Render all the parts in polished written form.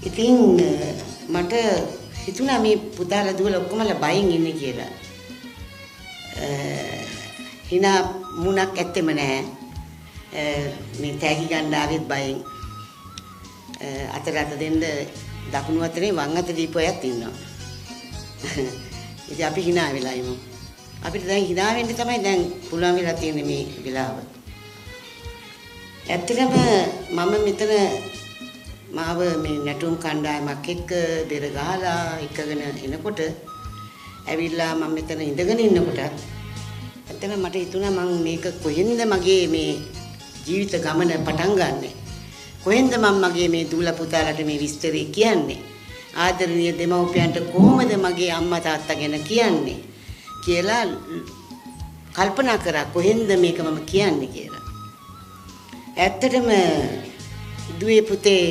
ඉතින් මට හිතුණා මේ පුතාලා දුවලා ඔක්කොමලා බයෙන් ඉන්නේ කියලා. හිනා මුණක් ඇත්තෙම නෑ. මේ තෑගි ගන්න ආවෙත් බයෙන්. අතට අත දෙන්න දකුණු අතේ වම් අත දීපු අයත් ඉන්නවා. ඉතින් අපි හිනා වෙලා ඉමු. අපිට දැන් හිනා වෙන්න තමයි දැන් පුළුවන් වෙලා තියෙන්නේ මේ වෙලාව. ඇත්තටම මම මෙතන මාව මේ නැටුම් කණ්ඩායමක් එක්ක බෙර ගහලා එක්කගෙන එනකොට ඇවිල්ලා මම මෙතන ඉඳගෙන ඉන්නකොට ඇත්තටම මට හිතුණා මං මේක කොහෙන්ද මගේ මේ ජීවිත ගමන පටන් ගන්නෙ, කොහෙන්ද මං මගේ මේ දූලා පුතාලට මේ විස්තරේ කියන්නේ, ආදරණීය දෙමව්පියන්ට කොහොමද මගේ අම්මා තාත්තා ගැන කියන්නේ කියලා කල්පනා කරා, කොහෙන්ද මේක මම කියන්නේ කියලා. ඇත්තටම දුවේ පුතේ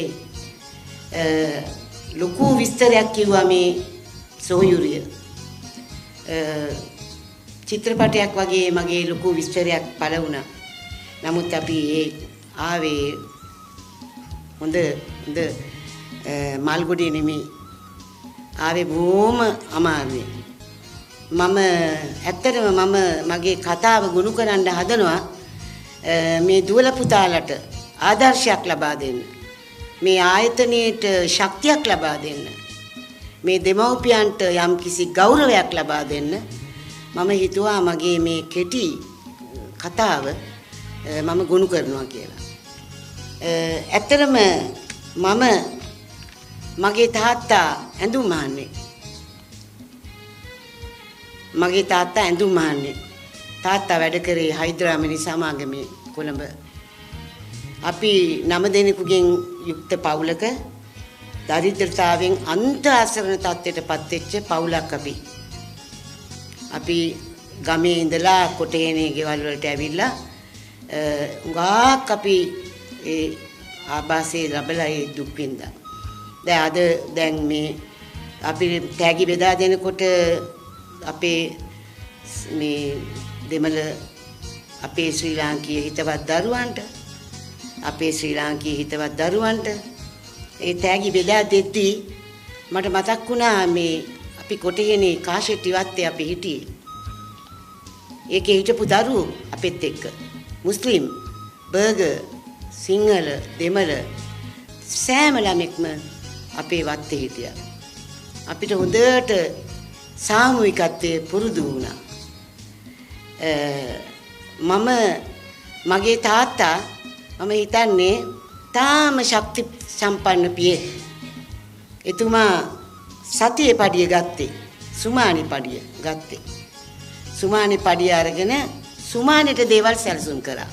ලොකු විස්තරයක් කිව්වා මේ සොහොයුරිය. චිත්‍රපටයක් වගේ මගේ ලොකු විස්තරයක් පළ වුණා. නමුත් අපි ඒ ආවේ හොඳ හොඳ මල් ගොඩේ නෙමෙයි, ආවේ බොහොම අමාරුවෙන්. මම ඇත්තටම මම මගේ කතාව ගොනු කරන්න හදනවා මේ දුවල පුතාලට ආදර්ශයක් ලබා දෙන්න, මේ ආයතනයේට ශක්තියක් ලබා දෙන්න, මේ දෙමව්පියන්ට යම්කිසි ගෞරවයක් ලබා දෙන්න. මම හිතුවා මගේ මේ කෙටි කතාව මම ගොනු කරනවා කියලා. ඇත්තටම මම මගේ තාත්තා ඇඳුම් මහන්නේ. මගේ තාත්තා ඇඳුම් මහන්නේ. තාත්තා වැඩ කරේ හයිද්‍රාමිනි සමාගමේ කොළඹ. අපි 9 දෙනෙකුගෙන් යුක්ත පවුලක දරිද්‍රතාවෙන් අන්ත අසරණ තත්ත්වයට පත් වෙච්ච පවුලක් අපි. අපි ගමේ ඉඳලා කොටේනේ ගෙවල් වලට ඇවිල්ලා උඟාක් අපි ඒ ආభాසයේ ලැබලා ඒ දුක් විඳා. දැන් අද දැන් මේ අපි තෑගි බෙදා දෙනකොට අපේ මේ දෙමළ අපේ ශ්‍රී ලාංකීය හිතවත් දරුවන්ට, අපේ ශ්‍රී ලාංකීය හිතවත් දරුවන්ට ඒ තෑගි බෙදා දෙද්දී මට මතක් වුණා මේ අපි කොටහේනේ කාෂෙට්ටි වත්තේ අපි හිටියේ. ඒකේ හිටපු දරුවෝ අපෙත් එක්ක මුස්ලිම්, බර්ගර්, සිංහල, දෙමළ සෑම ළමෙක්ම අපේ වත්තේ හිටියා. අපිට හොඳට සාමූහිකත්වයේ පුරුදු වුණා. මම මගේ තාත්තා මම හිතන්නේ තාම ශක්ති සම්පන්න පියෙක්. එතුමා සතියේ පඩිය ගත්තේ, සුමානි පඩිය ගත්තේ. සුමානි පඩිය අරගෙන සුමානෙට දේවල් සැලසුම් කරා.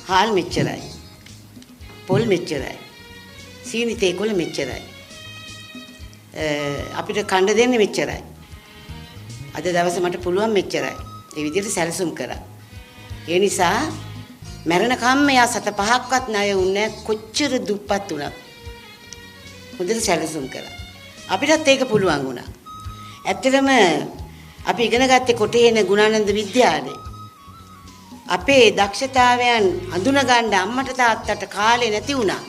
හාල් මෙච්චරයි, පොල් මෙච්චරයි, සීනි තේ කොළ මෙච්චරයි, අපිට කණ්ඩ දෙන්නේ මෙච්චරයි, අද දවසේ මට පුළුවන් මෙච්චරයි. ඒ විදිහට සැලසුම් කරා. ඒ නිසා මැරෙන කම්ම එයා 7-5ක්වත් ණය වුණේ නැහැ, කොච්චර දුප්පත් වුණත්. හොඳට සැලසුම් කරා. අපිටත් ඒක පුළුවන් වුණා. ඇත්තටම අපි ඉගෙන ගත්තේ කොටේන ගුණානන්ද විද්‍යාලේ. අපේ දක්ෂතාවයන් අඳුන ගන්න අම්මට තාත්තට කාලේ නැති වුණා.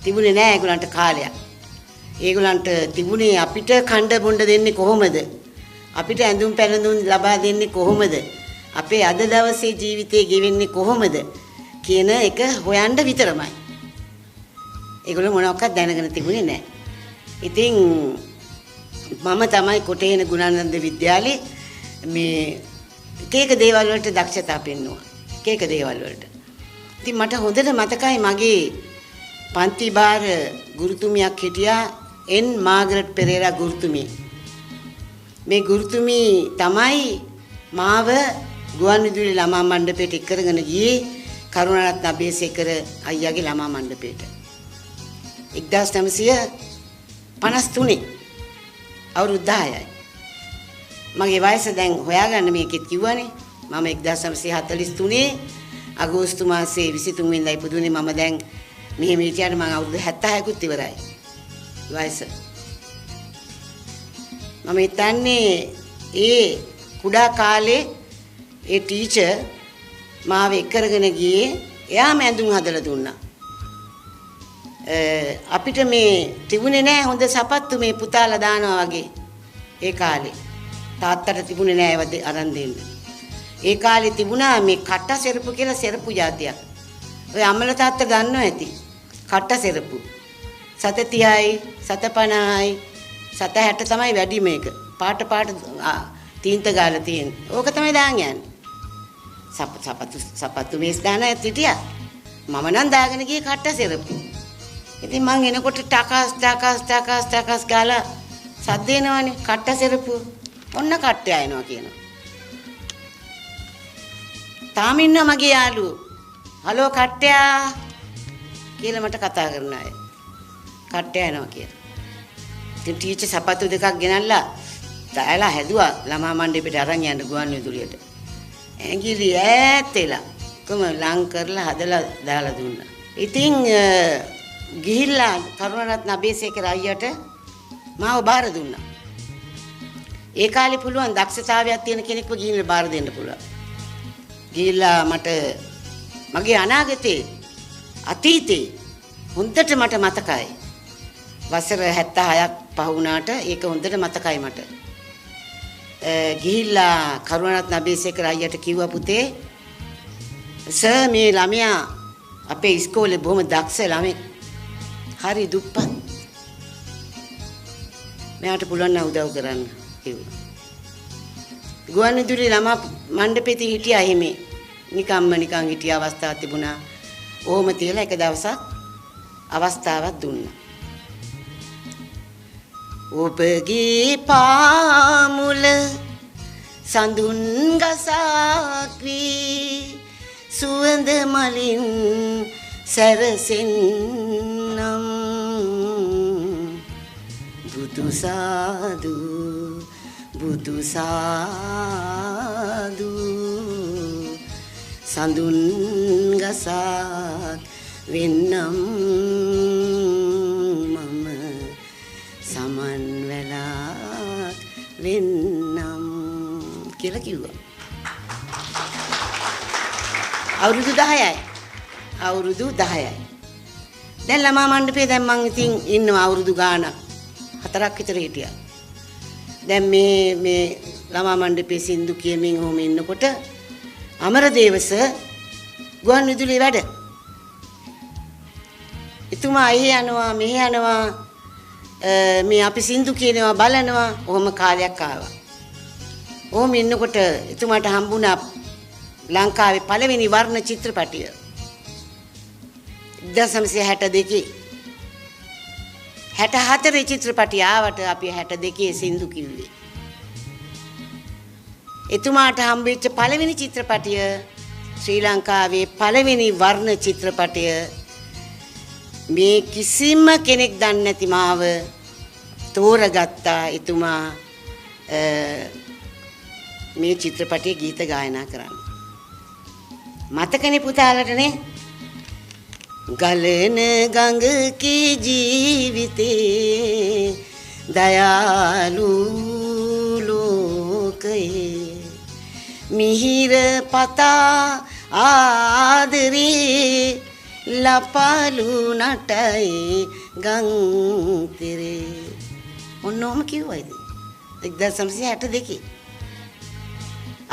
තිබුණේ නෑ ඒගොල්ලන්ට කාලයක්. ඒගොල්ලන්ට තිබුණේ අපිට කණ්ඩ බොණ්ඩ දෙන්නේ කොහොමද? අපිට ඇඳුම් පැළඳුම් ලබා දෙන්නේ කොහොමද? අපේ අද දවසේ ජීවිතේ ගෙවෙන්නේ කොහොමද කියන එක හොයන්න විතරමයි. ඒගොල්ලෝ මොනවාක්වත් දැනගෙන තිබුණේ නෑ. ඉතින් මම තමයි කොටේන ගුණානන්ද විද්‍යාලේ මේ එක එක දේවල් වලට දක්ෂතා පෙන්නුවා. එක එක දේවල් වලට. ඉතින් මට හොඳට මතකයි මගේ පන්ති භාර ගුරුතුමියක් හිටියා, එන් මාගරට් පෙරේරා ගුරුතුමිය. මේ ගුරුතුමී තමයි මාව ගුවන් විදුලි ළමා මණ්ඩපයට එක් කරගෙන ගියේ, කරුණාරත්න අබේසේකර අයියාගේ ළමා මණ්ඩපයට. 1953 අවුරුදු 10යි. මගේ වයස දැන් හොයාගන්න මේකෙත් කිව්වනේ. මම 1943 අගෝස්තු මාසයේ 23 වෙනිදා ඉපදුනේ. මම දැන් මෙහෙම හිටියට මං අවුරුදු 76කුත් ඉවරයි වයස. මම හිතන්නේ ඒ කුඩා කාලේ ඒ ටීචර් මාව එක් කරගෙන ගියේ, එයාම ඇඳුම් හදලා දුන්නා. අපිට මේ තිබුණේ නෑ හොඳ සපත්තු මේ පුතාලා දානවා වගේ. ඒ කාලේ තාත්තට තිබුණේ නෑ ඒව අරන් දෙන්න. ඒ කාලේ තිබුණා මේ කට සෙරපු කියලා සෙරපු జాතියක්. ඔය අම්මලා තාත්තා දන්නවා ඇති. කට සෙරපු. 730යි 750යි 760 තමයි වැඩි මේක. පාට පාට තීන්ත ගාලා තියෙන. ඕක තමයි දාන් යන්නේ. සපත්තු සපත්තු මේස් දාන ඇත් හිටියා. මම නම් දාගෙන ගියේ කට සෙරපු. ඉතින් මං එනකොට ටකස් ටකස් ටකස් ටකස් ගාලා සද්ද එනවනේ කට සෙරපු. ඔන්න කට්ටය එනවා කියනවා. තාම ඉන්නවා මගේ යාළුවෝ. හලෝ කට්ටයා කියලා මට කතා කරන අය. කට්ටය එනවා කියලා. ඉතින් ටීචර් සපත්තු දෙකක් ගෙනල්ලා දාලා හැදුවා ළමා මණ්ඩපෙට අරන් යන්න ගුවන් විදුලියට. ඇඟිලි ඈත් වෙලා කොහොම ලං කරලා හදලා දාලා දුන්නා. ඉතින් ගිහිල්ලා කරුණාරත්න අබේසේකර අයියට මාව බාර දුන්නා. ඒ කාලේ පුළුවන් දක්ෂතාවයක් තියෙන කෙනෙක්ව ගිහිල්ලා බාර දෙන්න පුළුවන්. ගිහිල්ලා මට මගේ අනාගතේ අතීතේ හොඳට මට මතකයි. වසර 76ක් පහ වුණාට ඒක හොඳට මතකයි මට. ගිහිල්ලා කරුණාරත්න අබේසේකර අයියට කිව්වා, පුතේ සර් මේ ළමයා අපේ ඉස්කෝලේ බොහොම දක්ෂ ළමෙක්. හරි දුප්පත්. මෙයාට පුළුවන් නම් උදව් කරන්න කිව්වා. ගුවන්විදුලි ළමා මණ්ඩපෙති හිටියා එහෙම. නිකම්ම නිකන් හිටිය අවස්ථාවක් තිබුණා. ඔහොම තියලා එක දවසක් අවස්ථාවක් දුන්නා. ඔබගේ පාමුල සඳුන් ගසක් වී සුවඳ මලින් සැරසෙන්නම්. බුදු සාදු බුදු සාදු සඳුන් ගසක් වෙන්නම් මම සමන් වැලක් වෙන්නම් කියලා කිව්වා. අවුරුදු 10යි. අවුරුදු 10යි. දැන් ළමා මණ්ඩපේ දැන් මං ඉතින් ඉන්නවා අවුරුදු ගාණක්. 4ක් විතර හිටියා. දැන් මේ මේ ළමා මණ්ඩපේ සින්දු කියමින් ඔහොම ඉන්නකොට අමරදේව සර් ගුවන් විදුලියේ වැඩ. එතුමා එහෙ යනවා මෙහෙ යනවා මේ අපි සින්දු කියනවා බලනවා. ඔහොම කාලයක් ආවා. ඔහොම ඉන්නකොට එතුමාට හම්බුණා ලංකාවේ පළවෙනි වර්ණ චිත්‍රපටිය. 1962 64 චිත්‍රපටිය ආවට අපි 62 සින්දු කිව්වේ. එතුමාට හම්බෙච්ච පළවෙනි චිත්‍රපටිය ශ්‍රී ලංකාවේ පළවෙනි වර්ණ චිත්‍රපටය. මේ කිසිම කෙනෙක් දන්නේ නැති මාව තෝරගත්තා එතුමා මේ චිත්‍රපටයේ ගීත ගායනා කරන්න. මතකනේ පුතාලටනේ. ගලන ගඟකේ ජීවිතේ දයාලු ලෝකයේ මිහිර පතා ආදරේ ලපාලු නටයි ගං තිරේ. ඔන්න ඔහම කිව්වා ඉතින් 1962.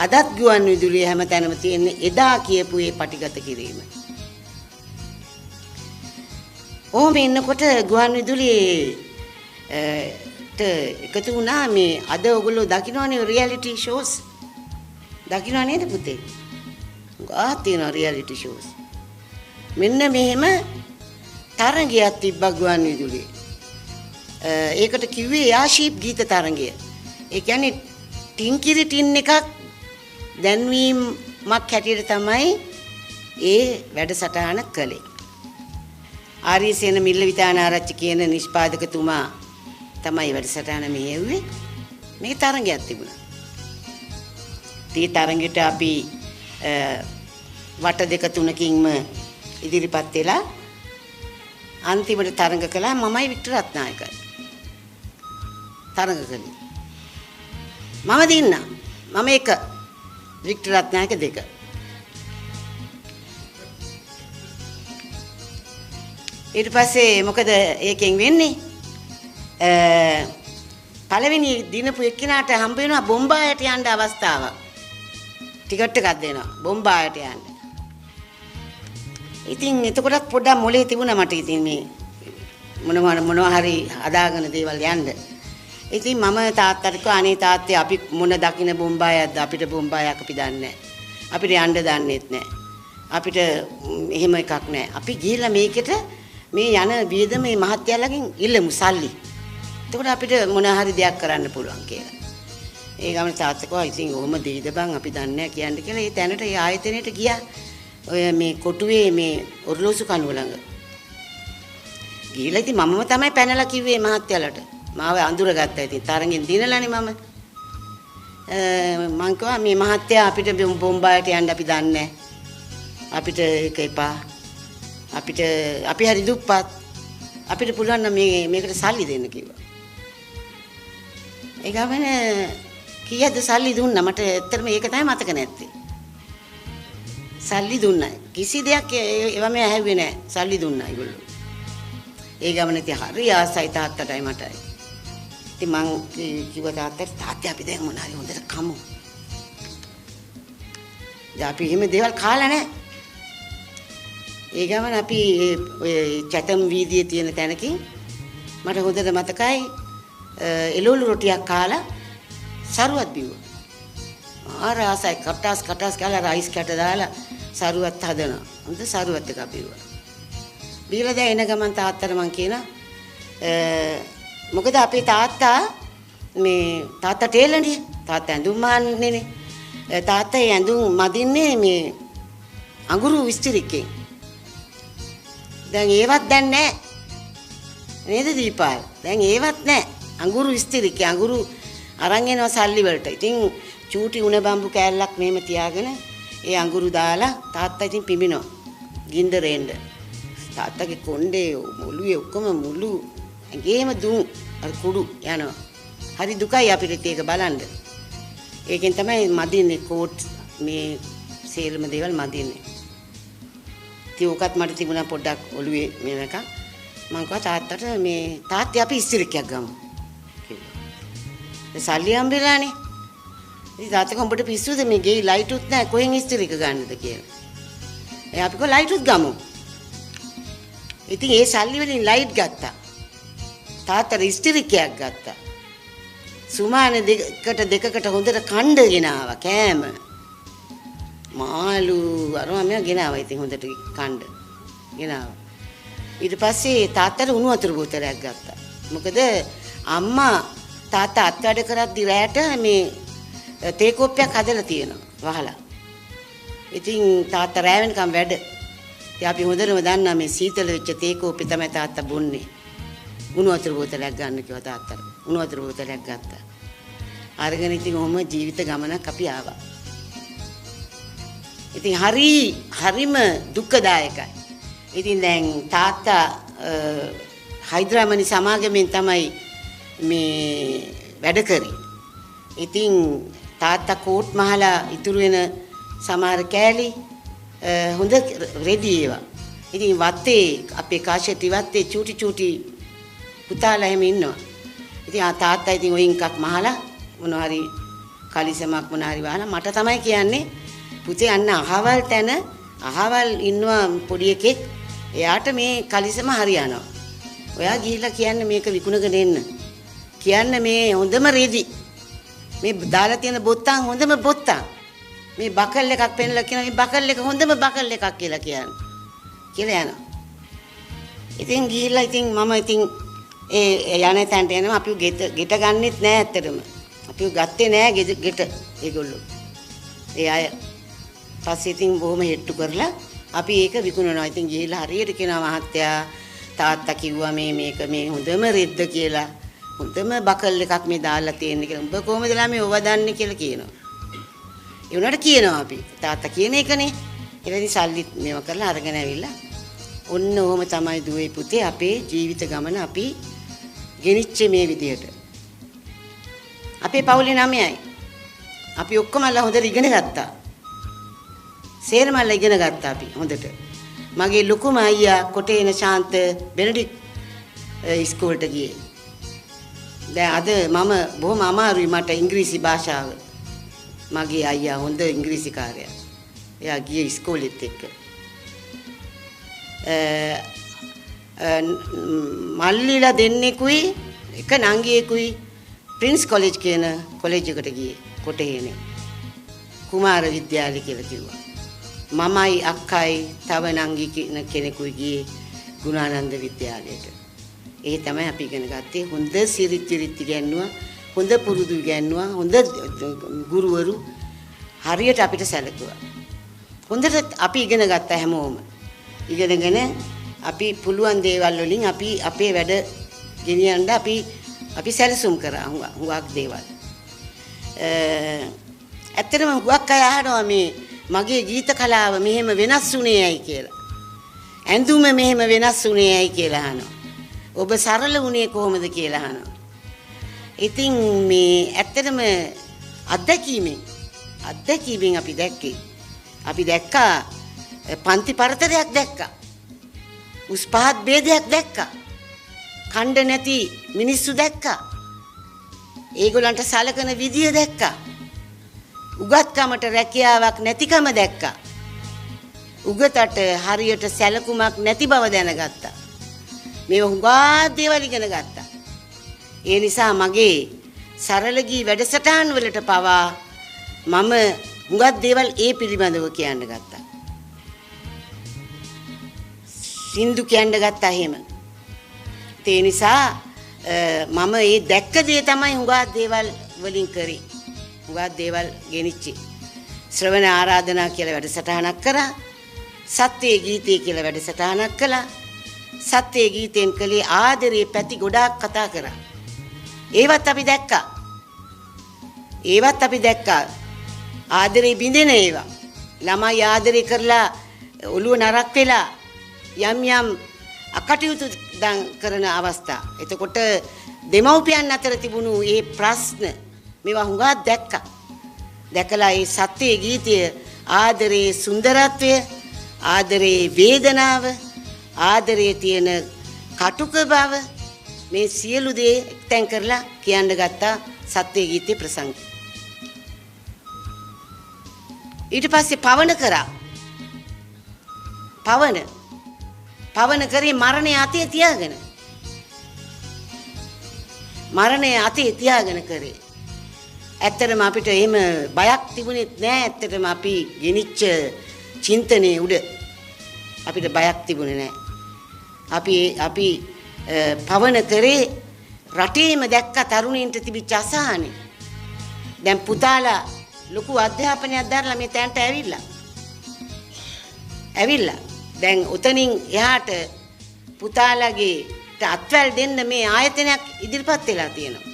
අදත් ගුවන් විදුලිය හැම තැනම තියෙන එදා කියපු ඒ පටිගත කිරීම. ඔහොම ඉන්නකොට ගුවන් විදුලියට එකතු වුණා මේ අද ඔයගොල්ලෝ දකින්නවනේ රියැලිටි ෂෝස්. දකින්නව නේද පුතේ? ගාක් තියෙනවා රියැලිටි ෂෝස්. මෙන්න මෙහෙම තරඟයක් තිබ්බා ගුවන් විදුලියේ. ඒකට කිව්වේ යාෂීප් ගීත තරඟය. ඒ කියන්නේ ටින්කිරි ටින් එකක් දැන්වීමක් හැටියට තමයි ඒ වැඩසටහන කළේ. ආරියසේන මිල්ලවිතානාරච්චි කියන නිෂ්පාදකතුමා තමයි වැඩසටහන මෙහෙයුවේ. මේ තරඟයක් තිබුණා. ඒ තරඟෙට අපි වට දෙක තුනකින්ම ඉදිරිපත් වෙලා අන්තිමට තරඟ කළා. මමයි වික්ටර් රත්නායකයි තරඟ කළේ. මම දින්නා. මම එක, වික්ටර් රත්නායක දෙක. ඊට පස්සේ මොකද ඒකෙන් වෙන්නේ? පළවෙනි දිනපු එක්කිනාට හම්බ වෙනවා බොම්බායට යන්න අවස්ථාවක්. ටිකට් එකක් දෙනවා බොම්බායට යන්න. ඉතින් එතකොටත් පොඩ්ඩක් මොලේ තිබුණා මට ඉතින් මේ මොනවා හරි හදාගෙන දේවල් යන්න. ඉතින් මම තාත්තට කිව්වා අනේ තාත්තේ අපි මොන දකින්න බොම්බායක්ද, අපිට බොම්බායක් අපි දන්නේ නැහැ. අපිට යන්න දන්නෙත් නැහැ. අපිට එහෙම එකක් නැහැ. අපි ගිහිල්ලා මේකට මේ යන වියදම මේ මහත්තයාලගෙන් ඉල්ලමු සල්ලි. එතකොට අපිට මොන හරි දෙයක් කරන්න පුළුවන් කියලා. ඒ ගමන තාත්තා කිව්වා ඉතින් ඔහොම දෙයිද බං අපි දන්නේ නැහැ කියන්න කියලා. ඒ තැනට ඒ ආයතනයට ගියා. ඔය මේ කොටුවේ මේ ඔරලෝසු කනුව ළඟ. ගිහිල්ලා ඉතින් මමම තමයි පැනලා කිව්වේ මහත්තයාලට. මාව අඳුරගත්තා ඉතින් තරගෙන් දිනලානේ මම. මං කිව්වා මේ මහත්තයා අපිට බොම්බායට යන්න අපි දන්නේ නැහැ. අපිට ඒක එපා. අපිට අපි හරි දුප්පත්. අපිට පුළුවන් නම් මේකට සල්ලි දෙන්න කිව්වා. ඒ ගමන කීයද සල්ලි දුන්නා මට ඇත්තටම ඒක තමයි මතක නැත්තේ. සල්ලි දුන්නා. කිසි දෙයක් ඒව මම ඇහුවේ නෑ. සල්ලි දුන්නා ඒගොල්ලෝ. ඒ ගමන ඉතින් හරි ආසයි තාත්තටයි මටයි. ඉතින් මං කිව්වා තාත්තට තාත්තේ අපි දැන් මොන හරි හොඳට කමු. දැන් අපි එහෙම දේවල් කාලා නෑ. ඒ ගමන අපි ඔය චැතම් වීදියේ තියෙන තැනකින් මට හොඳට මතකයි එළවලු රොටියක් කාලා සරුවත් බිව්වා. ආර ආසයි කටාස් කටාස් කාලා රයිස් කැට දාලා සරුවත් හදනවා. හොඳ සරුවත් එකක් බිව්වා. බීලා දැන් එන ගමන් තාත්තට මං කියනවා මොකද අපේ තාත්තා මේ තාත්තා ටේලර්නේ. තාත්තා ඇඳුම් මහන්නේනේ. තාත්තා ඒ ඇඳුම් මදින්නේ මේ අඟුරු විස්තිරිකෙන්. දැන් ඒවත් දැන් නෑ නේද දීපාල්? දැන් ඒවත් නෑ. අඟුරු විස්තිරිකේ අඟුරු අරන් එනවා සල්ලි වලට. ඉතින් චූටි උණ බම්බු කෑල්ලක් මෙහෙම තියාගෙන ඒ අඟුරු දාලා තාත්තා ඉතින් පිඹිනවා ගින්දර එන්න. තාත්තගේ කොණ්ඩේ ඔළුවේ ඔක්කොම මුළු ඇඟේම දුම් අර කුඩු යනවා. හරි දුකයි අපිට ඒක බලන්න. ඒකෙන් තමයි මදින්නේ කෝට් මේ සේලම දේවල් මදින්නේ. ඉතින් ඕකත් මට තිබුණා පොඩ්ඩක් ඔළුවේ මේව එකක්. මං කිව්වා තාත්තට මේ තාත්තේ අපි ඉස්තිරිකයක් ගමු කිව්වා. ඒ සල්ලි හම්බෙලානේ. ඉතින් තාත්තා කිව්වා උඹට පිස්සුද මේ ගෙයි ලයිටුත් නැහැ කොහෙන් ඉස්තිරික ගන්නද කියලා. ඒ අපි කිව්වා ලයිටුත් ගමු. ඉතින් ඒ සල්ලි වලින් ලයිට් ගත්තා. තාත්තට ඉස්තිරිකයක් ගත්තා. සුමාන දෙකකට හොඳට කණ්ඩ ගෙනාවා කෑම. මාළු අරවා මේවා ගෙනාවා ඉතින් හොඳට කණ්ඩ ගෙනාවා. ඊට පස්සේ තාත්තට උණු වතුර බෝතලයක් ගත්තා. මොකද අම්මා තාත්තා අත් වැඩ කරද්දි රැට මේ තේ කෝප්පයක් හදලා තියෙනවා වහලා. ඉතින් තාත්තා රැ වෙනකම් වැඩ. ඉතින් අපි හොඳටම දන්නා මේ සීතල වෙච්ච තේ කෝප්පේ තමයි තාත්තා බොන්නේ. උණු වතුර බෝතලයක් ගන්න කිව්වා තාත්තට. උණු වතුර බෝතලයක් ගත්තා. අරගෙන ඉතින් ඔහොම ජීවිත ගමනක් අපි ආවා. ඉතින් හරිම දුක්ඛදායකයි. ඉතින් දැන් තාත්තා හයිද්‍රාමනි සමාගමෙන් තමයි මේ වැඩ කරේ. ඉතින් තාත්තා කෝට් මහලා ඉතුරු වෙන සමහර කෑලි හොඳ රෙදි ඒවා. ඉතින් වත්තේ අපේ කාශෙටි වත්තේ චූටි චූටි පුතාලා එහෙම ඉන්නවා. ඉතින් ආ තාත්තා ඉතින් ඔයින් එකක් මහලා මොන හරි කලිසමක් මොන හරි වහලා මට තමයි කියන්නේ පුතේ අන්න අහවල් තැන අහවල් ඉන්නවා පොඩි එකෙක් එයාට මේ කලිසම හරියනවා. ඔයා ගිහිල්ලා කියන්න මේක විකුණගෙන එන්න. කියන්න මේ හොඳම රෙදි. මේ දාලා තියෙන බොත්තම් හොඳම බොත්තම්. මේ බකල් එකක් පෙන්නලා කියනවා මේ බකල් එක හොඳම බකල් එකක් කියලා කියන්න. කියලා යනවා. ඉතින් ගිහිල්ලා ඉතින් මම ඉතින් ඒ යන තැනට එනවා. අපි ගෙට ගන්නෙත් නෑ ඇත්තටම. අපි ගත්තේ නෑ ගෙට ඒගොල්ලෝ. ඒ අය පස්සේ ඉතින් බොහොම හෙට්ටු කරලා අපි ඒක විකුණනවා. ඉතින් ගිහිල්ලා හරියට කියනවා මහත්තයා තාත්තා කිව්වා මේ මේක මේ හොඳම රෙද්ද කියලා. හොඳම බකල් එකක් මේ දාලා තියෙන්නේ කියලා. උඹ කොහොමද ළමයි ඕවා දන්නේ කියලා කියනවා. ඒ වුණාට කියනවා අපි තාත්තා කියන එකනේ. ඊට ඉතින් සල්ලිත් මේව කරලා අරගෙන ඇවිල්ලා ඔන්න ඔහොම තමයි දුවේ පුතේ අපේ ජීවිත ගමන අපි ගෙනිච්චේ මේ විදියට. අපේ පවුලේ 9යි. අපි ඔක්කොමලා හොඳට ඉගෙන ගත්තා. සේරමල්ලා ඉගෙන ගත්තා අපි හොඳට. මගේ ලොකුම අයියා කොටේන ශාන්ත බෙනඩික් ඉස්කෝලේට ගියේ. දැන් අද මම බොහොම අමාරුයි මට ඉංග්‍රීසි භාෂාව. මගේ අයියා හොඳ ඉංග්‍රීසි කාරයා. එයා ගියේ ඉස්කෝලෙත් එක්ක. මල්ලිලා දෙන්නෙකුයි එක නංගියෙකුයි ප්‍රින්ස් කොලෙජ් කියන කොලෙජ් එකට ගියේ කොටහේනේ. කුමාර විද්‍යාලය කියලා කිව්වා. මමයි අක්කයි තව නංගි කියන කෙනෙකුයි ගියේ ගුණානන්ද විද්‍යාලයට. ඒ තමයි අපි ඉගෙන ගත්තේ. හොඳ සිරිත් විරිත් ඉගෙනුවා, හොඳ පුරුදු ඉගෙනුවා, හොඳ ගුරුවරු හරියට අපිට සැලකුවා. හොඳට අපි ඉගෙන ගත්තා හැමෝම. ඉගෙනගෙන අපි පුළුවන් දේවල් වලින් අපි අපේ වැඩ ගෙනියන්න අපි සැලසුම් කරා හුඟක් දේවල්. ඇත්තටම හුඟක් අය අහනවා මේ මගේ ගීත කලාව මෙහෙම වෙනස් වුණේ ඇයි කියලා. ඇඳුම මෙහෙම වෙනස් වුණේ ඇයි කියලා අහනවා. ඔබ සරල වුණේ කොහොමද කියලා අහනවා. ඉතින් මේ ඇත්තටම අත්දැකීමෙන් අපි දැක්කේ. අපි දැක්කා පන්ති පරතරයක් දැක්කා. උස් පහත් භේදයක් දැක්කා. කණ්ඩ නැති මිනිස්සු දැක්කා. ඒගොල්ලන්ට සලකන විදිය දැක්කා. උගත්කමට රැකියාවක් නැතිකම දැක්කා. උගතට හරියට සැලකුමක් නැති බව දැනගත්තා. මේව හුඟා දේවල් ඉගෙන ගත්තා. ඒ නිසා මගේ සරල ගී වැඩසටහන් වලට පවා මම හුඟක් දේවල් ඒ පිළිබඳව කියන්න ගත්තා. සින්දු කියන්න ගත්තා එහෙම. ඒ නිසා මම ඒ දැක්ක දේ තමයි හුඟක් දේවල් වලින් කරේ. හුඟක් දේවල් ගෙනිච්චේ. ශ්‍රවණ ආරාධනා කියලා වැඩසටහනක් කරා. සත්‍ය ගීතය කියලා වැඩසටහනක් කළා. සත්‍ය ගීතෙන් කළේ ආදරේ පැති ගොඩාක් කතා කරා. ඒවත් අපි දැක්කා. ඒවත් අපි දැක්කා. ආදරේ බිඳෙන ඒවා. ළමයි ආදරේ කරලා ඔළුව නරක් වෙලා යම් යම් අකටයුතු කරන අවස්ථා. එතකොට දෙමව්පියන් අතර තිබුණු මේ ප්‍රශ්න මේවා හුඟක් දැක්කා. දැකලා ඒ සත්‍ය ගීතය ආදරේ සුන්දරත්වය, ආදරේ වේදනාව, ආදරේ තියෙන කටුක බව මේ සියලු දේ එක්තැන් කරලා කියන්න ගත්තා සත්‍ය ගීතේ ප්‍රසංග. ඊට පස්සේ පවන කරා. පවන කරේ මරණය අතේ තියාගෙන. මරණය අතේ තියාගෙන කරේ. ඇත්තටම අපිට එහෙම බයක් තිබුණෙත් නෑ. ඇත්තටම අපි ගෙනිච්ච චින්තනයේ උඩ අපිට බයක් තිබුණේ නෑ. අපි පවන කරේ රටේම දැක්ක තරුණයින්ට තිබිච්ච අසහනෙ. දැන් පුතාලා ලොකු අධ්‍යාපනයක් දරලා මේ තැනට ඇවිල්ලා. දැන් උතනින් එහාට පුතාලගේ අත්වැල් දෙන්න මේ ආයතනයක් ඉදිරිපත් වෙලා තියෙනවා.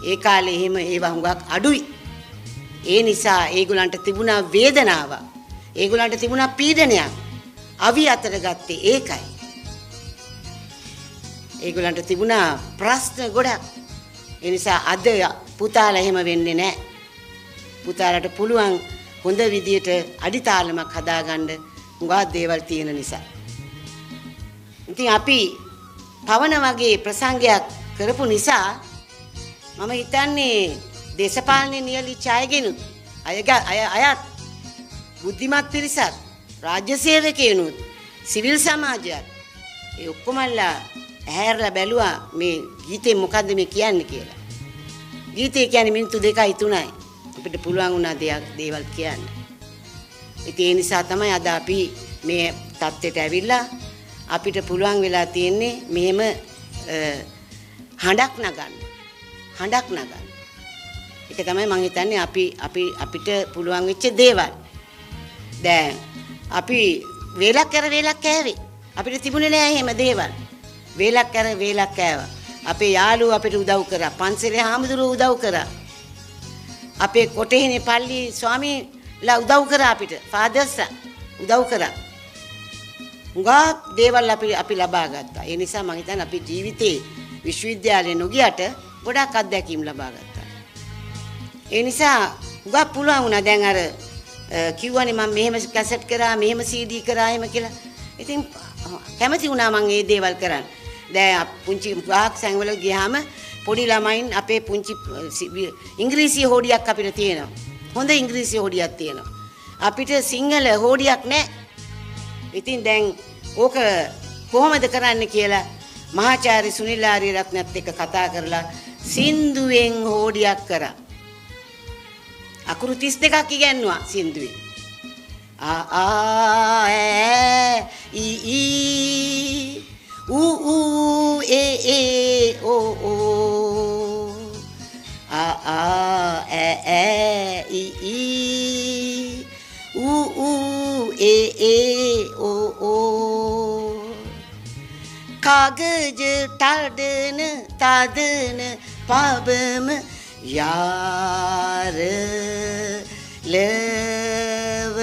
ඒ කාලේ එහෙම ඒවා හුඟක් අඩුයි. ඒ නිසා ඒගොල්ලන්ට තිබුණා වේදනාවක්. ඒගොල්ලන්ට තිබුණා පීඩනයක්. අවි අතර ගත්තේ ඒකයි. ඒගොල්ලන්ට තිබුණා ප්‍රශ්න ගොඩක්. ඒ නිසා අද පුතාලා එහෙම වෙන්නේ නැහැ. පුතාලට පුළුවන් හොඳ විදියට අඩිතාලමක් හදාගන්න හුඟක් දේවල් තියෙන නිසා. ඉතින් අපි පවන වගේ ප්‍රසංගයක් කරපු නිසා මම හිතන්නේ දේශපාලනේ නියැලිච්ච අයගෙනුත් අයත් බුද්ධිමත් පිරිසත් රාජ්‍ය සේවකයනුත් සිවිල් සමාජයත් ඒ ඔක්කොමල්ලා ඇහැරලා බැලුවා මේ ගීතේ මොකද්ද මේ කියන්නේ කියලා. ගීතේ කියන්නේ මිනිත්තු 2යි 3යි. අපිට පුළුවන් වුණා දේවල් කියන්න. ඉතින් ඒ නිසා තමයි අද අපි මේ තත්ත්වයට ඇවිල්ලා අපිට පුළුවන් වෙලා තියෙන්නේ මෙහෙම හඬක් නගන්න. හඬක් නගන්න. ඒක තමයි මං හිතන්නේ අපි අපි අපිට පුළුවන් වෙච්ච දේවල්. දැන් අපි වේලක් කර වේලක් කෑවේ. අපිට තිබුණේ නෑ එහෙම දේවල්. වේලක් කර වේලක් කෑවා. අපේ යාළුවෝ අපිට උදව් කරා. පන්සලේ හාමුදුරුවෝ උදව් කරා. අපේ කොටේනේ පල්ලි ස්වාමීලා උදව් කරා අපිට. ෆාදර්ස්ලා උදව් කරා. හුඟක් දේවල් අපි ලබා ගත්තා. ඒ නිසා මං හිතන්නේ අපි ජීවිතේ විශ්වවිද්‍යාලේ නොගියට ගොඩක් අත්දැකීම් ලබා ගත්තා. ඒ නිසා හුඟක් පුළුවන් වුණා. දැන් අර කිව්වනේ මම මෙහෙම කැසට් කරා, මෙහෙම CD කරා එහෙම කියලා. ඉතින් කැමති වුණා මං ඒ දේවල් කරන්න. දැන් පුංචි වාක් සංවල ගියාම පොඩි ළමයින් අපේ පුංචි ඉංග්‍රීසි හෝඩියක් අපිට තියෙනවා. හොඳ ඉංග්‍රීසි හෝඩියක් තියෙනවා. අපිට සිංහල හෝඩියක් නැහැ. ඉතින් දැන් ඕක කොහොමද කරන්න කියලා මහාචාර්ය සුනිල් ආරියරත්නත් එක්ක කතා කරලා සින්දුවෙන් හෝඩියක් කරා. අකුරු 32ක් ඉගැන්නුවා සින්දුවෙන්. ආ ආ ඈ ඊ ඊ ඌ ඌ ඒ ඒ ඕ ඕ ආ ආ ඈ ඈ ඊ ඊ ඌ ඌ ඒ ඒ ඕ ඕ කාගජ තඩන තදන පබම යාර ලව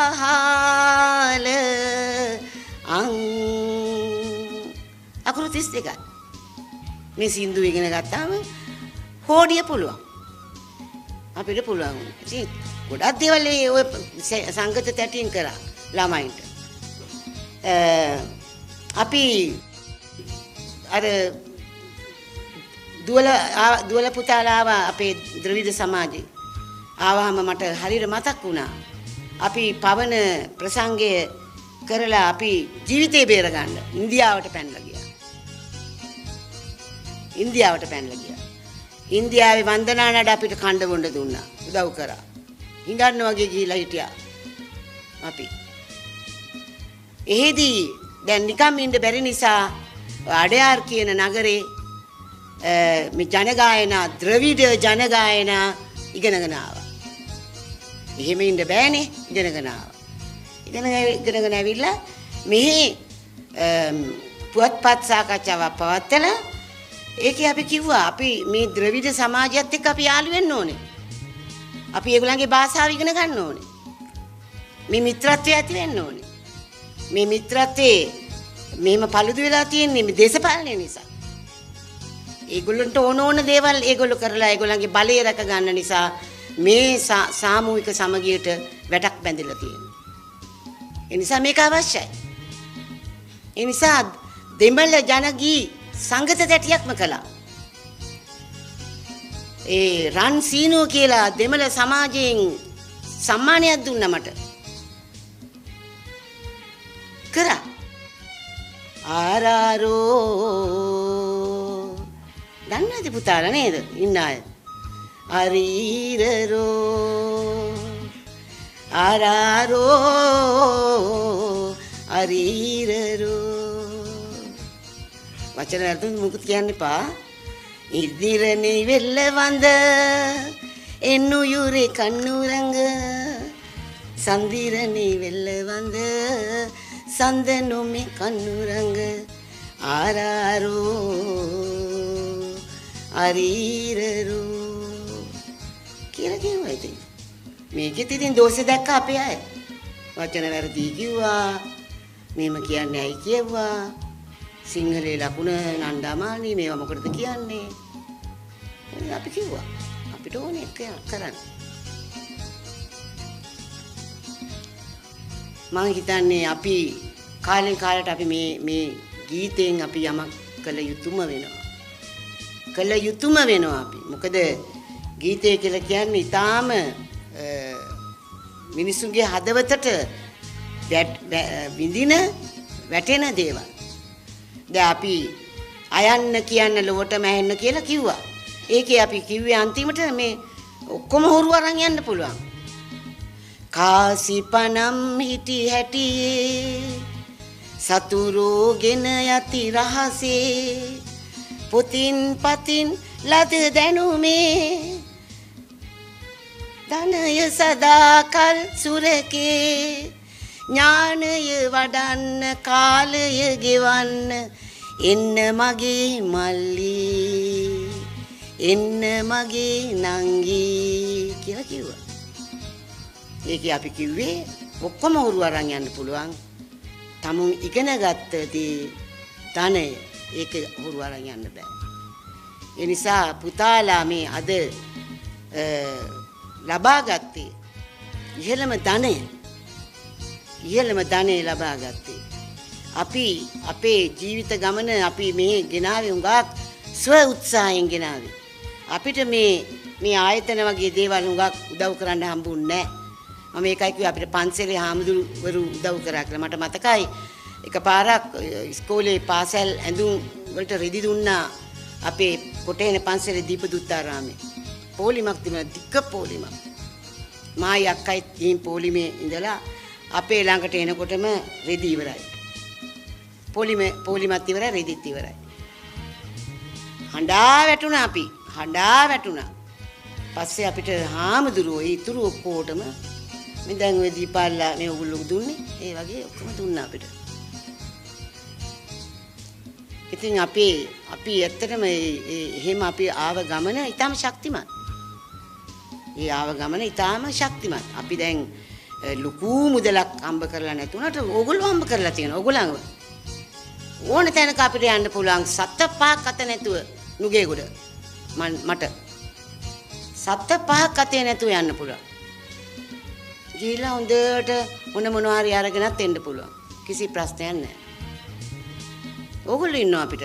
සාහල අං අකුරු 32යි. මේ සින්දු ඉගෙන ගත්තාම හෝඩිය පුළුවන්. අපිට පුළුවන් වුණා. ඉතින් ගොඩක් දේවල් ඒ ඔය සංගත තැටියෙන් කරා ළමයින්ට. අපි අර දුවල පුතාලා ආවා අපේ ද්‍රවිඩ සමාජේ. ආවහම මට හරියට මතක් වුණා. අපි පවන ප්‍රසංගය කරලා අපි ජීවිතේ බේර ගන්න ඉන්දියාවට පැනලා ගියා. ඉන්දියාවට පැනලා ගියා. ඉන්දියාවේ වන්දනා නඩ අපිට කණ්ඩ බොණ්ඩ දුන්නා. උදව් කරා. හිඟන්න වගේ ගිහිලා හිටියා. අපි. එහෙදී දැන් නිකම් ඉන්න බැරි නිසා අඩයාර් කියන නගරේ මේ ජනගායනා ද්‍රවිඩ ජනගායනා ඉගෙනගෙන ආවා. එහෙම ඉන්න බෑනේ ඉගෙනගෙන ආවා. ඉගෙනගෙන ඇවිල්ලා මෙහි පුවත්පත් සාකච්ඡාවක් පවත්වලා ඒකේ අපි කිව්වා අපි මේ ද්‍රවිඩ සමාජයත් එක්ක අපි යාළු වෙන්න ඕනේ. අපි ඒගොල්ලන්ගේ භාෂාව ඉගෙන ගන්න ඕනේ. මේ මිත්‍රත්වය ඇති වෙන්න ඕනේ. මේ මිත්‍රත්වයේ මෙහෙම paludu වෙලා තියෙන්නේ මේ දේශපාලනය නිසා. ඒගොල්ලන්ට ඕන ඕන දේවල් ඒගොල්ලෝ කරලා ඒගොල්ලන්ගේ බලය රැක ගන්න නිසා මේ සාමූහික සමගියට වැටක් බැඳිලා තියෙනවා. ඒ නිසා මේක අවශ්‍යයි. ඒ නිසා දෙමළ ජනගී සංගත තැටියක්ම කළා. ඒ රන් සීනුව කියලා දෙමළ සමාජයෙන් සම්මානයක් දුන්නා මට. කරා. ආරාරෝ දන්නවද පුතාලා නේද? ඉන්න අය. අරීරරෝ ආරාරෝ අරීරරෝ වචන වැරදුන මොකුත් කියන්න එපා. ඉදිරනේ වෙල්ල වඳ එන්නුයුරේ කන්නුරංග සන්දිරනේ වෙල්ල වඳ සඳනුමේ කන්නුරංග ආරාරෝ අරීරරෝ කියලා කිව්වා. ඉතින් මේකෙත් ඉතින් දෝෂ දැක්ක අපේ අය. වචන වැරදි කිව්වා. මෙහෙම කියන්නේ ඇයි කිව්වා. සිංහලේ ලකුණ නණ්ඩාමාලි මේවා මොකටද කියන්නේ? අපි කිව්වා. අපිට ඕනේ කරන්න. මං හිතන්නේ අපි කාලෙන් කාලට අපි මේ මේ ගීතෙන් අපි යමක් කළ යුතුම වෙනවා. කළ යුතුම වෙනවා අපි. මොකද ගීතය කියලා කියන්නේ ඊටාම මිනිසුන්ගේ හදවතට විඳින වැටෙන දේවල්. දැන් අපි අයන්න කියන්න ලොවටම ඇහෙන්න කියලා කිව්වා. ඒකේ අපි කිව්වේ අන්තිමට මේ ඔක්කොම හොරු අරන් යන්න පුළුවන්. කාසිපනම් හිටි හැටියේ සතුරෝගෙන යති රහසේ පොතින් පතින් ලද දැනුමේ ධනය සදාකල් සුරකේ ඥානය වඩන්න කාලය ගෙවන්න එන්න මගේ මල්ලි එන්න මගේ නංගි කියලා කිව්වා. ඒකේ අපි කිව්වේ ඔක්කොම හොරු අරන් යන්න පුළුවන්. තමුන් ඉගෙන ගත්ත දේ ධනය ඒක හොරු අරන් යන්න බෑ. ඒ නිසා පුතාලා මේ අද ලබාගත්තේ ඉහළම ධනය ඉහළම ධනෙ ලබා ගත්තේ. අපි අපේ ජීවිත ගමන අපි මේ ගෙනාවේ හුඟක් ස්ව උත්සාහයෙන් ගෙනාවේ. අපිට මේ මේ ආයතන වගේ දේවල් හුඟක් උදව් කරන්න හම්බුන්නේ නැහැ. මම ඒකයි කිව්වේ අපිට පන්සලේ හාමුදුරුවරු උදව් කරා කියලා. මට මතකයි එකපාරක් ඉස්කෝලේ පාසල් ඇඳුම් වලට රෙදි දුන්නා අපේ කොටේන පන්සලේ දීපදුත්තාරාමේ. පොලිමක් තිබුණා, දිග පොලිමක්. මායි අක්කයි ගිහින් පොලිමේ ඉඳලා අපේ ළඟට එනකොටම රෙදි ඉවරයි. පොලිමත් ඉවරයි, රෙදිත් ඉවරයි. හඬා වැටුණා අපි. හඬා වැටුණා. පස්සේ අපිට හාමුදුරුවෝ ඒ ඉතුරු ඔක්කොටම මේ දැන් ඔය දීපාල්ලා මේ ඔයගොල්ලෝ දුන්නේ ඒ වගේ ඔක්කොම දුන්නා අපිට. ඉතින් අපි ඇත්තටම එහෙම අපි ආව ගමන ඊටම ශක්තිමත්. ඒ ආව ගමන ඊටම ශක්තිමත්. අපි දැන් ලොකු මුදලක් හම්බ කරලා නැතුණට ඕගොල්ලෝ හම්බ කරලා තියෙනවා. ඕගොල්ලන්ව ඕන තැනක අපිට යන්න පුළුවන් සත පහක් අත නැතුව නුගේගොඩ. මට සත පහක් අතේ නැතුව යන්න පුළුවන්. ගිහිල්ලා හොඳට මොන මොනවා හරි අරගෙනත් එන්න පුළුවන්. කිසි ප්‍රශ්නයක් නැහැ. ඕගොල්ලෝ ඉන්නවා අපිට.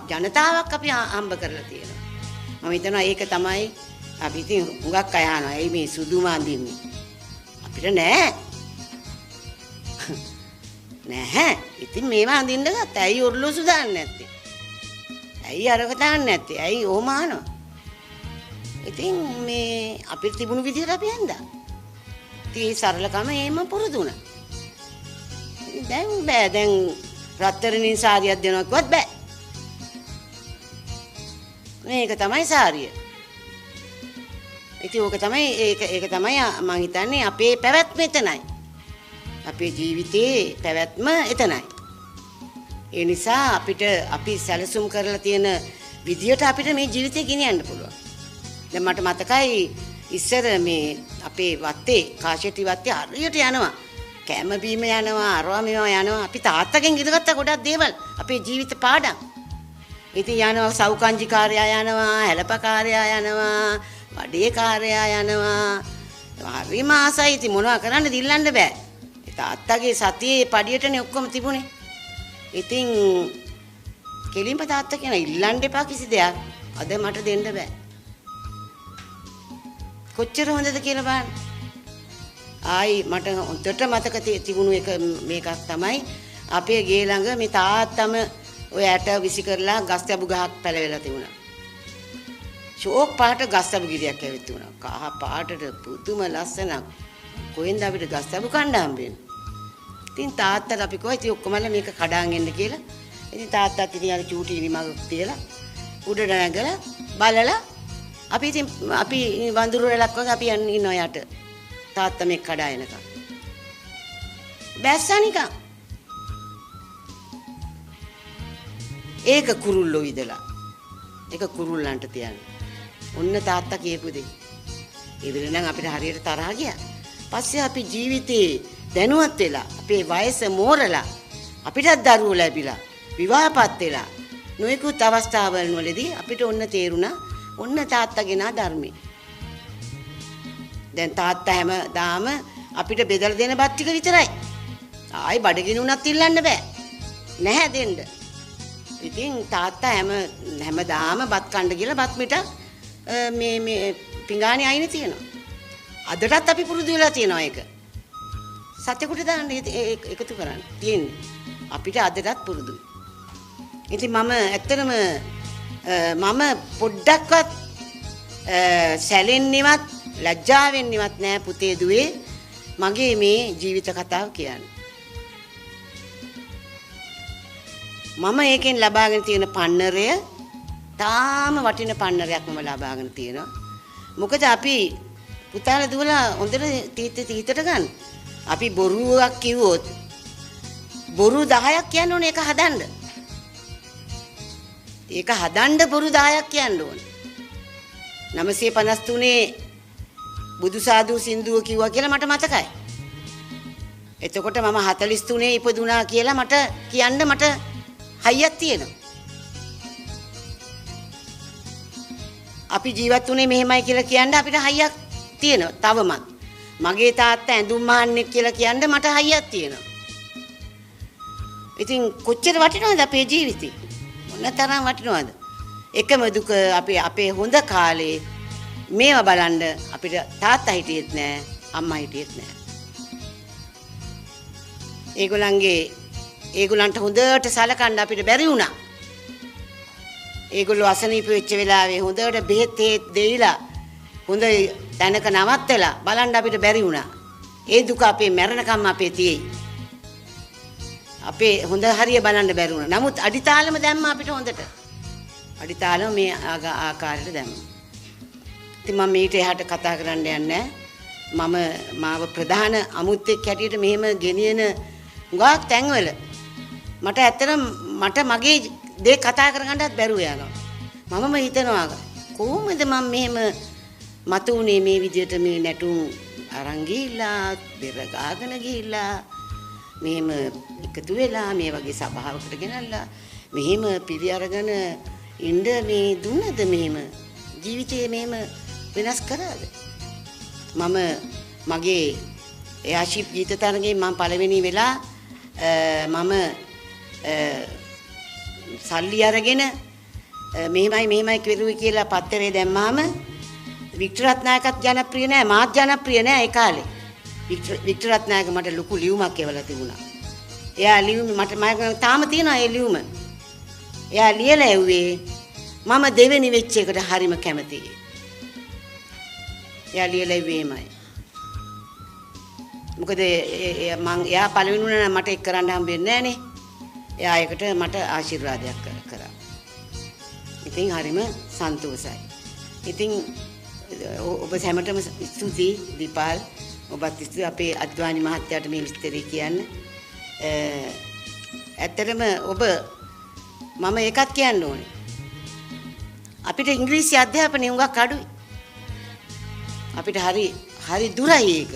ජනතාවක් අපි හම්බ කරලා තියෙනවා. මම හිතනවා ඒක තමයි අපි ඉතින් හුඟක් අය අහනවා. ඇයි මේ සුදුම අඳින්නේ? අපිට නෑ. නැහැ. ඉතින් මේවා අඳින්න ගත්තා. ඇයි ඔරලෝසු දාන්නේ නැත්තේ? ඇයි අරක දාන්නේ නැත්තේ? ඇයි ඔහොම අහනවා? ඉතින් මේ අපිට තිබුණු විදිහට අපි ඇඳා. ඉතින් ඒ සරලකම එහෙම පුරුදු වුණා. දැන් බෑ. දැන් රත්තරන්ින් සාරියක් දෙනවා කිව්වත් බෑ. මේක තමයි සාරිය. ඉතින් ඕක තමයි ඒක තමයි මං හිතන්නේ අපේ පැවැත්ම එතනයි. අපේ ජීවිතේ පැවැත්ම එතනයි. ඒ නිසා අපිට අපි සැලසුම් කරලා තියෙන විදියට අපිට මේ ජීවිතේ ගෙනියන්න පුළුවන්. දැන් මට මතකයි ඉස්සර මේ අපේ වත්තේ කාශෙටි වත්තේ හරියට යනවා. කැම බීම යනවා, අරවා මේවා යනවා. අපි තාත්තගෙන් ඉගෙන ගත්තා ගොඩක් දේවල් අපේ ජීවිත පාඩම්. ඉතින් යනවා සව්කංජිකාරයා යනවා, හැලපකාරයා යනවා, වඩේකාරයා යනවා. හරිම ආසයි. ඉතින් මොනවා කරන්නද ඉල්ලන්න බෑ. ඒ තාත්තගේ සතියේ පඩියටනේ ඔක්කොම තිබුණේ. ඉතින් කෙලින්ම තාත්තා කියන ඉල්ලන්න එපා කිසි දෙයක්. අද මට දෙන්න බෑ. කොච්චර හොඳද කියලා බලන්න. ආයි මට හොඳට මතක තිබුණු එක මේකක් තමයි අපේ ගේ ළඟ මේ තාත්තම ඔය ඇට විසි කරලා ගස් තැබු ගහක් පැලවෙලා තිබුණා. ෂෝක් පාට ගස් තැබු ගිරියක් ඇවිත් තිබුණා. කහ පාටට පුදුම ලස්සනක්. කොහෙන්ද අපිට ගස් තැබු කණ්ඩ හම්බෙන්නේ? ඉතින් තාත්තට අපි කිව්වා ඉතින් ඔක්කොමලා මේක කඩාන් එන්න කියලා. ඉතින් තාත්තත් ඉතින් අර චූටි ඉනිමක් තියලා උඩට නැගලා බලලා අපි ඉතින් අපි වඳුරු රැලක් වගේ අපි යන්න ඉන්නවා යට. තාත්තා මේක කඩා එනකම්. බැස්සා නිකන්. ඒක කුරුල්ලෝ විදලා. ඒක කුරුල්ලන්ට තියන්න. ඔන්න තාත්තා කියපු දේ. ඒ වෙලේ නම් අපිට හරියට තරහා ගියා. පස්සේ අපි ජීවිතේ දැනුවත් වෙලා අපේ වයස මෝරලා අපිටත් දරුවෝ ලැබිලා විවාහපත් වෙලා නොයෙකුත් අවස්ථාවල් වලදී අපිට ඔන්න තේරුණා ඔන්න තාත්තා ගෙනා ධර්මේ. දැන් තාත්තා හැමදාම අපිට බෙදලා දෙන බත් ටික විතරයි. ආයි බඩගිනි උනත් ඉල්ලන්න බෑ. නැහැ දෙන්න. ඉතින් තාත්තා හැමදාම බත් කන්න කියලා බත් මිටක් මේ මේ පිඟානේ අයිනේ තියෙනවා. අදටත් අපි පුරුදු වෙලා තියෙනවා ඒක. සතෙකුට දාන්න එකතු කරන්න තියෙන්නේ. අපිට අදටත් පුරුදුයි. ඉතින් මම ඇත්තටම මම පොඩ්ඩක්වත් සැලෙන්නේවත් ලැජ්ජා වෙන්නේවත් නෑ පුතේ දුවේ මගේ මේ ජීවිත කතාව කියන්න. මම ඒකෙන් ලබාගෙන තියෙන පන්නරය තාම වටින පන්නරයක් මම ලබාගෙන තියෙනවා. මොකද අපි පුතාලා දුවලා හොඳට තීතට ගන්න. අපි බොරුවක් කිව්වොත් බොරු 10ක් කියන්න ඕනේ ඒක හදන්න. ඒක හදන්න බොරු 10ක් කියන්න ඕනේ. 953 බුදු සාදු සින්දුව කිව්වා කියලා මට මතකයි. එතකොට මම 43 ඉපදුනා කියලා මට කියන්න මට හයියක් තියෙනවා. අපි ජීවත් වුණේ මෙහෙමයි කියලා කියන්න අපිට හයියක් තියෙනවා තවමත්. මගේ තාත්තා ඇඳුම් මහන්නෙක් කියලා කියන්න මට හයියක් තියෙනවා. ඉතින් කොච්චර වටිනවද අපේ ජීවිතේ? මොන තරම් වටිනවද? එකම දුක අපේ හොඳ කාලේ මේවා බලන්න අපිට තාත්තා හිටියෙත් නෑ, අම්මා හිටියෙත් නෑ. ඒගොල්ලන්ට හොඳට සලකන්න අපිට බැරි වුණා. ඒගොල්ලෝ අසනීප වෙච්ච වෙලාවේ හොඳට බෙහෙත් දෙයිලා හොඳ තැනක නවත්තලා බලන්න අපිට බැරි වුණා. ඒ දුක අපේ මැරෙනකම් අපේ තියෙයි. අපේ හොඳ හරිය බලන්න බැරි වුණා. නමුත් අඩිතාලම දැම්මා අපිට හොඳට. අඩිතාලම මේ ආකාරයට දැම්මා. ඉතින් මම මීට එහාට කතා කරන්න යන්නේ. මම මාව ප්‍රධාන අමුත්තෙක් හැටියට මෙහෙම ගෙනියන හුඟක් තැන්වල මට ඇත්තටම මට මගේ දේ කතා කරගන්නත් බැරුව යනවා. මමම හිතනවා කොහොමද මම මෙහෙම මතු වුණේ මේ විදියට මේ නැටුම් අරන් ගිහිල්ලා බෙර ගාගෙන ගිහිල්ලා මෙහෙම එකතු වෙලා මේ වගේ සභාවකට ගෙනල්ලා මෙහෙම පිළි අරගෙන ඉන්න මේ දුන්නද මෙහෙම ජීවිතේ මෙහෙම වෙනස් කරාද? මම මගේ එයාෂිප් ගීත තරගයෙන් මම පළවෙනි වෙලා මම සල්ලි අරගෙන මෙහෙමයි මෙහෙමයි කෙරුවේ කියලා පත්තරේ දැම්මාම වික්ටර් රත්නායකත් ජනප්‍රිය නෑ, මාත් ජනප්‍රිය නෑ ඒ කාලේ. වික්ටර් රත්නායක මට ලොකු ලියුමක් එවලා තිබුණා. එයා ලියුම මට මම තාම තියෙනවා ඒ ලියුම. එයා ලියලා ඇව්වේ මම දෙවෙනි වෙච්ච එකට හරිම කැමතියි. එයා ලියලා ඇව්වේ එහෙමයි. මොකද මං එයා පළවෙනි වුණා නම් මට එක් කරන්න හම්බ වෙන්නේ නෑනේ. එයා ඒකට මට ආශිර්වාදයක් කරා. ඉතින් හරිම සන්තෝෂයි. ඉතින් ඔබ හැමතෙම ස්තුතියි දීපාල්. ඔබත් ස්තුතියි අපේ අද්වානි මහත්තයාට මේ විස්තරය කියන්න. ඇත්තටම ඔබ මම ඒකත් කියන්න ඕනේ. අපිට ඉංග්‍රීසි අධ්‍යාපනය හුඟක් අඩුයි. අපිට හරි හරි දුරයි ඒක.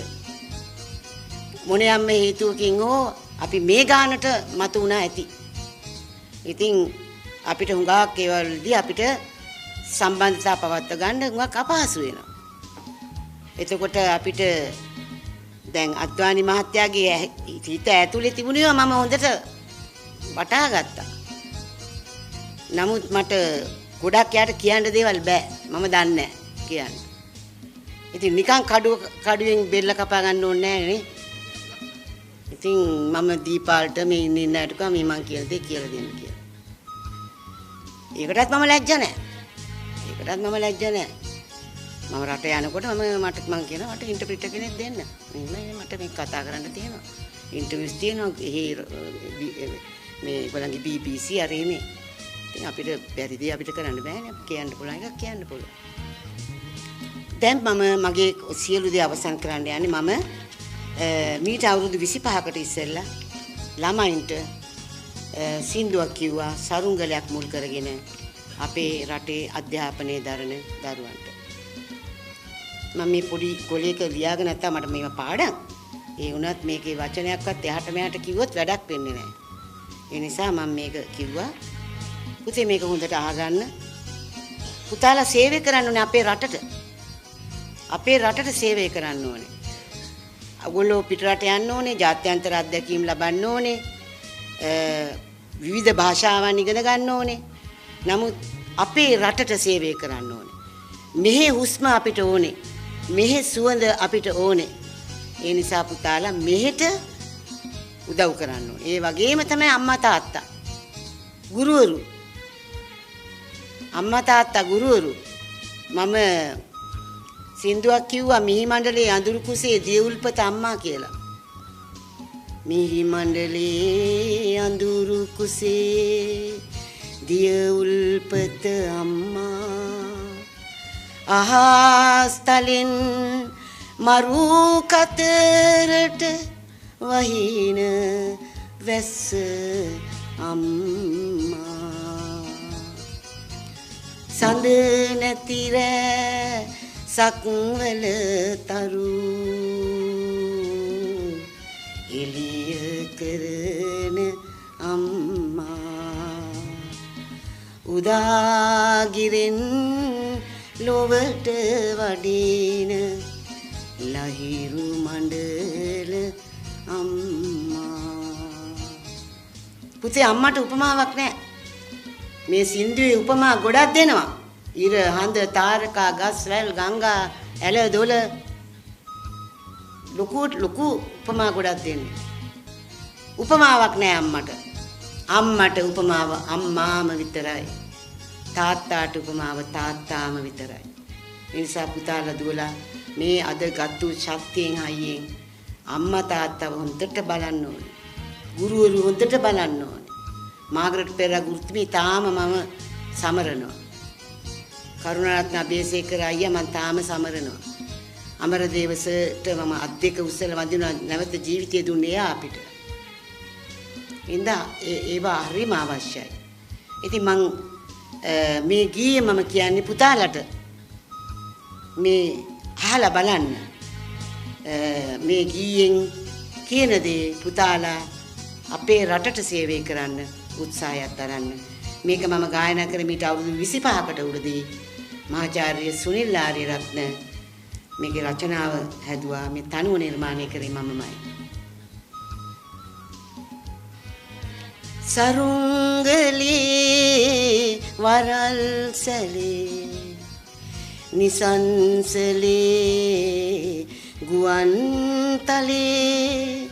මොනියම් හේතුවකින් හෝ අපි මේ ගානට මතු වුණා ඇති. ඉතින් අපිට හුඟක් ඒවලදී අපිට සම්බන්ධතා පවත්වා ගන්න හුඟක් අපහසු වෙනවා. එතකොට අපිට දැන් අද්වානි මහත්තයාගේ හිත ඇතුලේ තිබුණේවා මම හොඳට වටහා ගත්තා. නමුත් මට ගොඩක් යාට කියන්න දේවල් බෑ. මම දන්නේ නෑ කියන්න. ඉතින් නිකන් කඩුවෙන් බෙල්ල කපා ගන්න ඕනේ නෑ නේ. ඉතින් මම දීපාල්ට මේ ඉන්න ඉන්න අයට කිව්වා මේ මං කියන දේ කියලා දෙන්න කියලා. ඒකටත් මම ලැජ්ජ නෑ. ඒකටත් මම ලැජ්ජ නෑ. මම රට යනකොට මම මං කියනවා මට ඉන්ටර්ප්‍රිටර් කෙනෙක් දෙන්න. මෙහෙමයි මට මේක කතා කරන්න තියෙනවා. ඉන්ටර්විව්ස් තියෙනවා. එහෙ මේ ඒගොල්ලන්ගේ BBC අර එහෙම. ඉතින් අපිට බැරි දේ අපිට කරන්න බෑනේ. කියන්න පුළුවන් එකක් කියන්න පුළුවන්. දැන් මම මගේ සියලු දේ අවසන් කරන්න යන්නේ. මම මීට අවුරුදු 25කට ඉස්සෙල්ලා ළමයින්ට සින්දුවක් කිව්වා සරුංගලයක් මුල් කරගෙන අපේ රටේ අධ්‍යාපනයේ දරන දරුවන්ට. මම මේ පොඩි කොලයක ලියාගෙන නැත්තම් මට මේවා පාඩම්. ඒ වුණත් මේකේ වචනයක්වත් එහාට මෙහාට කිව්වොත් වැඩක් වෙන්නේ නැහැ. ඒ නිසා මම මේක කිව්වා. පුතේ මේක හොඳට අහගන්න. පුතාලා සේවය කරන්න ඕනේ අපේ රටට. අපේ රටට සේවය කරන්න ඕනේ. ඔයගොල්ලෝ පිට රට යන්න ඕනේ, ජාත්‍යන්තර අත්දැකීම් ලබන්න ඕනේ, විවිධ භාෂාවන් ඉගෙන ගන්න ඕනේ. නමුත් අපේ රටට සේවය කරන්න ඕනේ. මෙහි හුස්ම අපිට ඕනේ. මෙහි සුවඳ අපිට ඕනේ. ඒ නිසා පුතාලා මෙහෙට උදව් කරන්න ඕනේ. ඒ වගේම තමයි අම්මා තාත්තා, ගුරුවරු. අම්මා තාත්තා ගුරුවරු. මම සින්දුවක් කිව්වා මිහි මණ්ඩලයේ අඳුරු කුසේ දිය උල්පත අම්මා කියලා. මිහි මණ්ඩලයේ අඳුරු කුසේ දිය උල්පත අම්මා අහස් තලින් මරු කතරට වහින වැස්ස අම්මා සඳ නැති රෑ සක්වල තරු එළිය කරන අම්මා උදාගිරෙන් ලොවට වඩින ලහිරු මණ්ඩල අම්මා. පුතේ අම්මට උපමාවක් නෑ. මේ සින්දුවේ උපමා ගොඩක් දෙනවා. ඉර, හඳ, තාරකා, ගස්, වැල්, ගංගා, ඇල, දොළ ලොකු ලොකු උපමා ගොඩක් දෙන්නේ. උපමාවක් නෑ අම්මට. අම්මට උපමාව අම්මාම විතරයි. තාත්තාට උපමාව තාත්තාම විතරයි. ඒ නිසා පුතාලා දුවලා මේ අද ගත්තු ශක්තියෙන් හයියෙන් අම්මා තාත්තව හොඳට බලන්න ඕනේ. ගුරුවරු හොඳට බලන්න ඕනේ. මාගරට් පෙරේරා ගුරුතුමී තාම මම සමරනවා. කරුණාරත්න අබේසේකර අයියා මං තාම සමරනවා. අමරදේව සර්ට මම අත් දෙක උස්සලා වඳිනවා. නැවත ජීවිතය දුන්නේ එයා අපිට. ඉඳා ඒවා හරිම අවශ්‍යයි. ඉතින් මං මේ ගීය මම කියන්නේ පුතාලට මේ අහලා බලන්න. මේ ගීයෙන් කියන දේ පුතාලා අපේ රටට සේවය කරන්න උත්සාහයක් දරන්න. මේක මම ගායනා කර මීට අවුරුදු 25කට උඩදී මහාචාර්ය සුනිල් ආරියරත්න මේකේ රචනාව හැදුවා. මේ තනුව නිර්මාණය කරේ මමමයි. සරුංගලේ වරල් සැලේ නිසංසලේ ගුවන් තලේ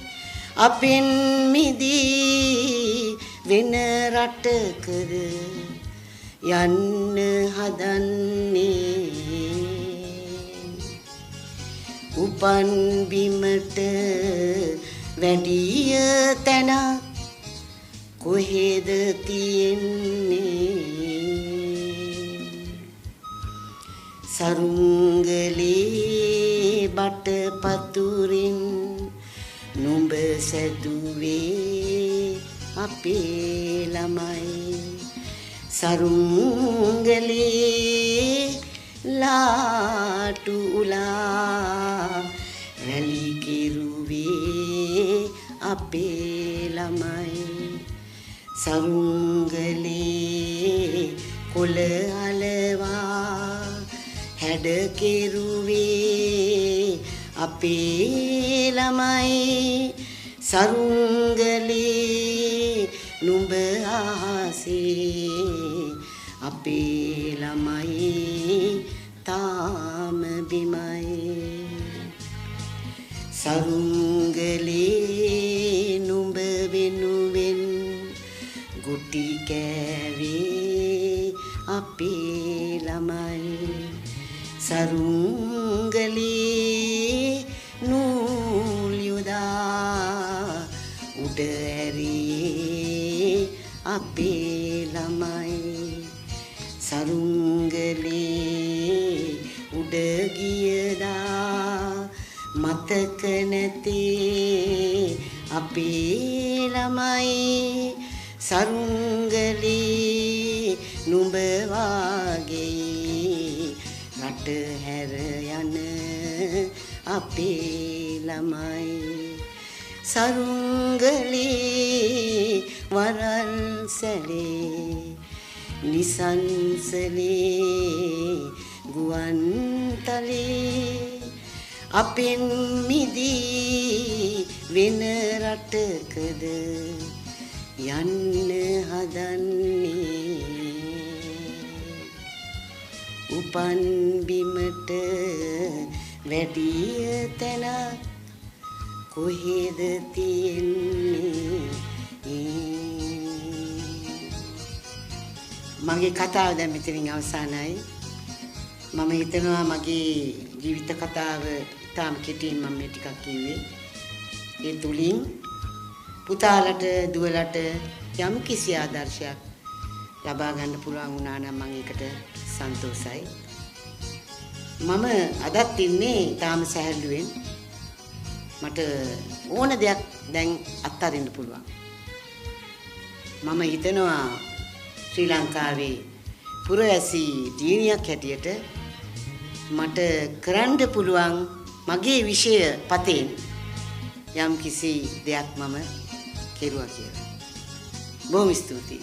අපෙන් මිදී වෙන රටකද යන්න හදන්නේ. උපන් බිමට වැඩිය තැනක් කොහෙද තියෙන්නේ? සරුංගලේ බටපතුරින් නුඹ සැදුවේ අපේ ළමයි. සරුංගලේ ලාටු උලා රැලි කෙරුවේ අපේ ළමයි. සරුංගලේ කොළ අලවා හැඩ කෙරුවේ අපේ ළමයි. සරුංගලේ නුඹ ආසේ අපේ ළමයි තාම බිමයි. සරුංගලේ නුඹ වෙනුවෙන් ගුටි කෑවේ අපේ ළමයි. සරුංගලේ නූල් යොදා උඩ ඇරියේ අපේ ළමයි. සරුංගලේ උඩ ගියදා මතක නැතේ අපේ ළමයි. සරුංගලේ නුඹ වාගේ රට හැර යන අපේ ළමයි. සරුංගලේ වරල් සැලේ නිසංසලේ ගුවන් තලේ අපෙන් මිදී වෙන රටකද යන්න හදන්නේ. උපන් බිමට වැඩිය තැනක් කොහෙද තියෙන්නේ? මගේ කතාව දැන් මෙතනින් අවසానයි. මම හිතනවා මගේ ජීවිත කතාව ඉතාම කෙටියෙන් මම මේ ටිකක් කිව්වේ. ඒ තුලින් පුතාලට දුවලට යම් කිසි ආදර්ශයක් ලබා ගන්න පුළුවන් වුණා නම් මම ඒකට සන්තෝසයි. මම අදත් ඉන්නේ තාම සැහැල්ලුවෙන්. මට ඕන දෙයක් දැන් අත්හරින්න පුළුවන්. මම හිතනවා ශ්‍රී ලංකාවේ පුරවැසි දියණියක් හැටියට මට කරන්න පුළුවන් මගේ විෂය පතෙන් යම් කිසි දෙයක් මම කෙරුවා කියලා. බොහොම ස්තුතියි.